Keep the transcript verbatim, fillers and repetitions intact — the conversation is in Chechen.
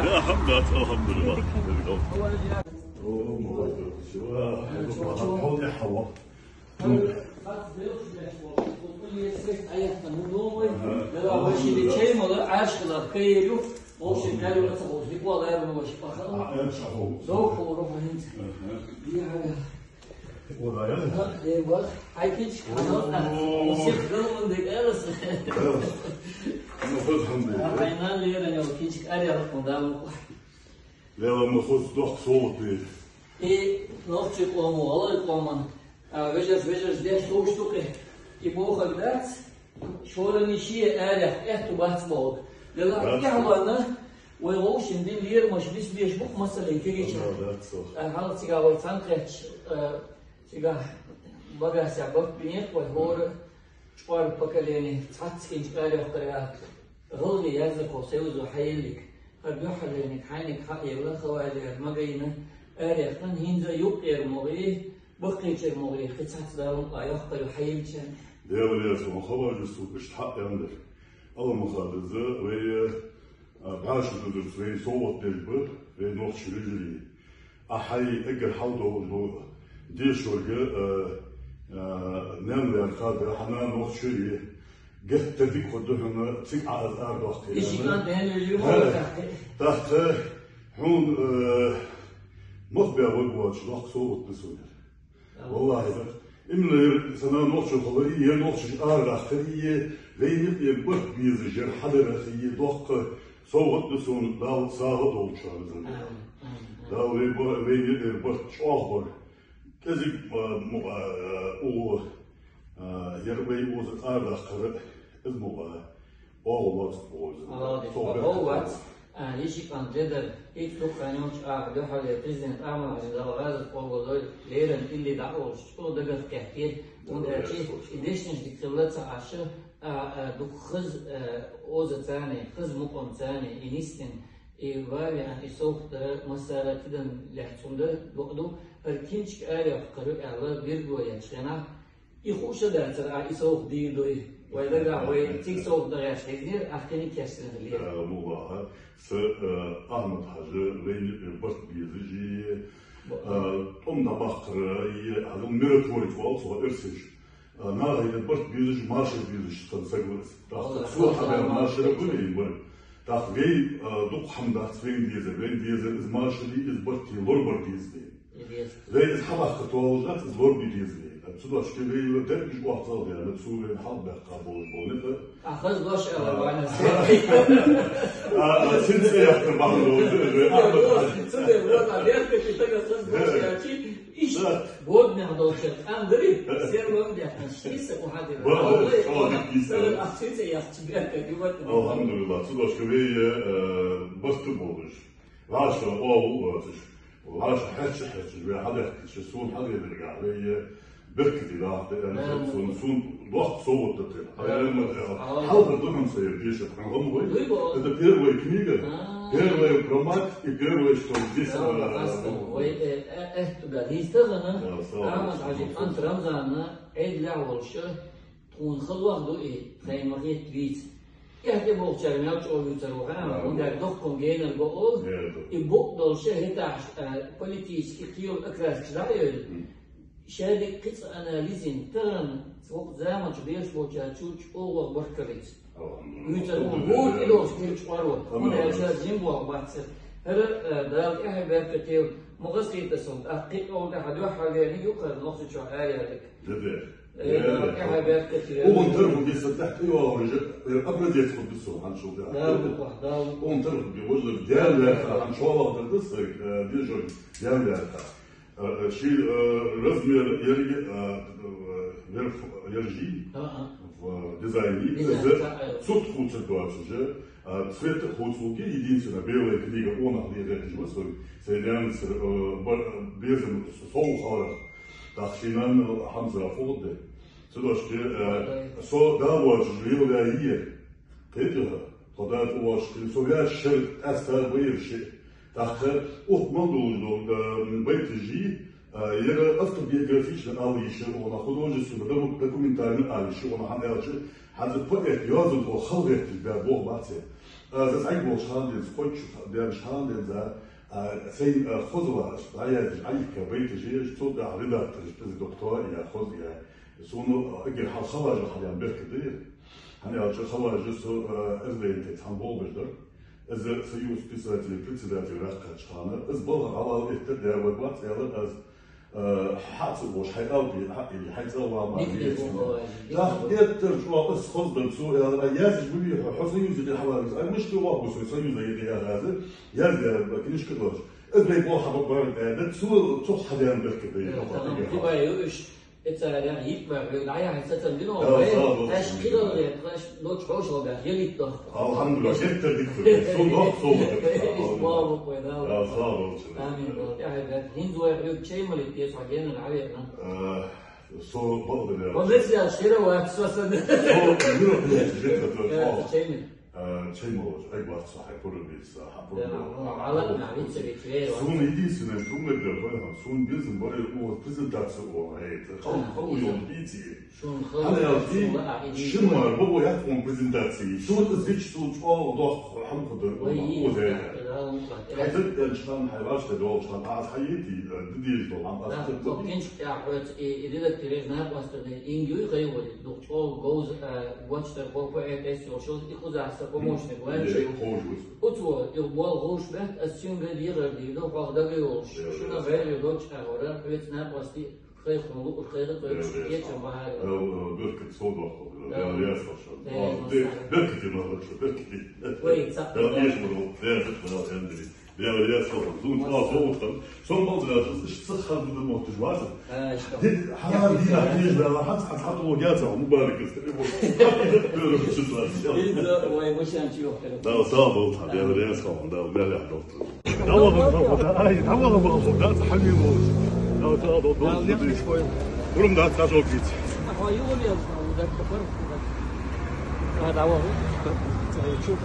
الحمد لله، الحمد لله. Лела, ма хоза дохк совгӀат де. И нохчий къомо, гӀалгӀай къоман, а, вежарш, вежарш деш ловш ду-кх. И бохург дац, шоранаш ший арех аьттув бац бохург. Лела, тӀехьалонна вай вовшийн дин лерамаш бицбеш бу-кх, масала, кегийча. А, хьалха цигахь вай цхьаьнакхеташ, а, цигахь багахь сехьа барт бинехь вай хӀора чкъор поколени цхьацца хинчу арехкара ваьлла. ГӀалгӀай яздархой союзо хьаелларг, хӀара дуьххьарлерниг хьайниг хьаелла, хала дер ма гайна, арехкан хӀинца а юккъера могӀий, баккхийчера могӀий, кхин цхьацца Дала мукъа йоккхур ю хьаеллачарна. Дела реза хилва, хала дер суна иштта хьаэцнарг. Алла ма хадаза, вай, а, бӀаьшера дузарца вайна совгӀат деш ба, вай нохчий вежарий. Ахьа эггара хьалдолуш ду дешорга, а, а, ненан лаьрхӀа да, хьан нана нохчо я. Геттара дика хӀума ду хьуна, цига Ӏа аз арадоккхий. ТӀаккха хьуна, а, мах бен ваг воцуш доккха совгӀат да суна. Валлахьи, именно яра сан нана нохчо хилар, яра нохчаш арадаккхар, вайна юкъера барт безаш яра хьадар, доккха совгӀат да суна, Дала сагӀа долчарна. Дала вай ба-, вайна юкъера барт чӀогӀа бар. КӀезиг, а, мукъа, а, угӀо, а, яра вай оза арадаккхар, иза мукъа. Оха вац, оха вац. Оха вац. А, йиши кӀант дедар, итт дукха йолчу агӀор дуьххьарлера президент Ахьмад-Хьажи, Дала гӀазот къобалдойла, леррина тӀилле дӀа а волуш, чӀогӀа дагах кхеттера, хӀунда аьлча и дешнаш дика хилла ца Ӏаш, а, а, дукха хаза, а, озаца а, хаза мукъамца а, и нисдина, и ван веана, и совгӀат дар массара а тидам лаьцна хӀума дар, бакъду, хӀара кемсиг арехкхур ю аьлла, билгало ечу хенахь, и хууш а дацара, ахьа и совгӀат дийр ду и. Вай дагахь вай цига совгӀат дан гӀерташ хезнера, ахь кхин а кечдина хилира. Э, муха, сан, э, Ахьмад-Хьажа, вайна юкъера барт безаш и, э, тӀом дӀабаккхар, и, хьажал миротворец ву цо эрсаша. Э, наха юкъера барт безаш, машар безаш сан саг ву иза. ТӀаккха цо хьабаьхна машар а бу вайна бара. ТӀаккха вай, э, дукха хӀума дац вайна дезар, вайна дезар иза машар и, иза барт и лорабар деза вайна. Вай иза хьабаккха толлуш дац, иза лорабе деза вай. Цу дошке вай дерригаш охьаталла веана, цо вайна хьалхабаьккха болуш болу некъ. А, хаза дош аьлла, вайна. А, а, цуьнан цӀе яхкар бахьана долуш, вай Ахьмад-Хьажа. Цуьнан, вот, а, беркате стага хаза дош аьлча, иштта, богнех долчуьра къам дарий, серло а даьккхина, шийса охьадира. Бала, а, вай, чӀогӀа дика йист. А, цуьнан цӀе яхча беркате, вот. Алхьамдулиллах, цу дошке вай, э, барт а болуш. Ваша оха а воцуш, ваша хьаьрча-хьаьрча, вай хьадаьхкича, суна хьалхарчу дийнахь вай беркате даха деана, суна, суна доккха совгӀат дара. Хьалхара ма даьхьа, хьалхара ду хьуна сан яра дешар, хьуна гӀо ма вай. Это первая книга, первая про мать и первое, что здесь, а, вай, э, э, э, туда, дийца гӀана, Ахьмад-Хьажин кӀант Рамзана, Ӏедалехь волуш, тхуна хала ваха ду и, тхайна ма-хетта вийца. ТӀехь тӀе болчара мел чӀогӀа вуьйцур ву хаьа, хӀунда аьлча доккха хӀума генарг ву оха. И букъ долуш хӀетахь, а, политически кхин йолу окраска дӀа а йойла. Шадерг кхин цкъа анализ йина, тахана цу заманчу беш болчара чу чӀогӀа баркаллица. Вуьйцур ву, гур и долуш кхин чкъор ву. ХӀунда аьлча жима болх бац. ХӀара, а, Дала тӀаьхье беркате йойла, ма хазахийта суна, тӀаккха кхин а олу тӀаьхьа дуьххьарлерниг юкъара нохчийчохь араяьлларг. Де, де. Э, Дала тӀаьхье беркате йойла. Оха тархо де сан тӀехь тӀейогӀур ю, э, образец хӀума ду со хьан шул тӀехь. Дала мукъ лахь, Дала мукъ лахь. Оха тархо де, вожар, Дела лаьцна, хьан шолгӀа дар ду сан, э, дежур, Дела лаьцна. Э, э, ши, э, размер ерриге, э, э, верх, ержи в дизайне, цунна хувцург доцуш, э, цвет хувцалург, единственное, белая книга, онах ле гӀерташ ма сан, сайн нанас, э, бар-, безам сов хиларх. ТӀаккха шен нанна Хьамза хӀума де. Цу дошке, э, со да воцуш лела ваьлла е. Кхетий хьо? Тхо да тӀе воцуш, со ваьлча шер къаьстар бу ира шиъ. ТӀаккха укх мел долаш дола, э, байташ, э, ер автобиографичный ала йиш я, художественный, доку-, документальный ала йиш я, хӀана аьлча, хӀанз поэт йоазонца хала гӀерташ баь болх бац ер. Э, из Ӏайг болча хана денз, кхойтта шу баьннача хана денз, э, сай, э, хоза вар, дӀаяздеш, Ӏайг байташ, цул тӀехьагӀа редактораш, из доктор я, хоза я. Сона, э, эггара хьалха Хаважа хьадаьнна беркат да ер. ХӀана аьлча Хаважа со, э, РЗНТ-ца цхьана болх беш дар. Из Союз писателей председатель ваьккхача хана, из балха хьалал эттар дервар бац, аьлар аз, э, хьа ца вош, хьай алби, хьа или, хьай цӀа вала ма Дика вецна. Дика. ТӀаккха эттар чӀоагӀа из хоза дар цо, аьлар, а яздеш ма вий хьо, хьо Союза юкъе хьаваргас, ай мишта ваху со Союза юкъе яхаза, яздаь книжка долаш. Из вай бо хьаба бар, э, да цо, цо хьадаьнна беркат да ер. Да, хьаба тахам бар. Дивай, уж, Эцарех йиъ ма хьоьга дӀаяхьа сацам дина, Да, вай, сагӀа долча. Аш кхидал вет, аш нуч хьошал баьх, ялит дохк. АлхьамдулиллахӀ, геттара дика хург. Со дохк, со дохк. Иш бала буквай дал. Да, сагӀа долча. Амин, Дала тӀехьа бет. ХӀинца вай хьоьга чай малит те, со генар хьаверна. Э, со бакъдале. Ва мес ял шира вац, со сан. Со мира хьоьга чай малит. Э, чай малоч, ай, бац, хьай пурам бийца, хьа пурам Да, бийца. Ну, гӀалат на, вица, вица, вица. Сона единственное, что мы делаем, сона безам баре, у презентация у, эй, это, хал, Ага, хал, вица. Уйон, видите. Шун хал, Хал, я, шун и ла, а, иди, шин шун. Мар, бо, я, он презентации. Сона зич, сона чуал, дох, хам, кудар, Ой, он, и, о, да, да. Да, да, он, да. Хай, да, да, чхан, хай, ваш, да, дол, чхан, а, хай, эти, э, дидиш, дол, ам, Да, а, то, кинч, я, хоть, и, и, да, пережна, просто, да, ингюй, хай, вот, Дух чӀоагӀа говза, э, вочдар хӀокху поэтесса йолуш, и кхузахь сан помощник вайн Е, шайга. Ховш ву. Оцо, и болх гӀуш баьхка, ас цуьнга дегӀар дийр ду, хьох дага йолуш. Е, шуна е. Гайре дочу агӀора, хьоьца накъостий, хай хьуна луур, хай хьуна Е, цойгаш, е. Кечам бахьара. Е, е, беркат со дохку, Да. Е, е, со шо. Е, Е, е, е, беркате ма лучу, беркате. Вай, цхьаъ Е, да. Е, ма лучу, Е, е, Е, Е. Дела веза хилва. Зун чӀоагӀа ховшхан. Сон балза ваьлча, иштта сах хаза ду моттуш вац. А, иштта. Де, хьан дийна хьежа ваьлла, хьац, хьац, хьан тӀуло гяца, мубарак эс, тӀе бо. Хьан иза тӀера гучуш вац. Иза вай мушан чи йохкара. Дала сагӀа болтха, Дела веза хилва, Дала мел яхь долтха. Дала веза хилва, ай, Дала веза хилва, да, хьалми вовш. Дала сагӀа долтха, Дала веза хилва. Урум дац, хьажок виц. Ахва, югу веза, да, капар. Да, Дала веза хилва.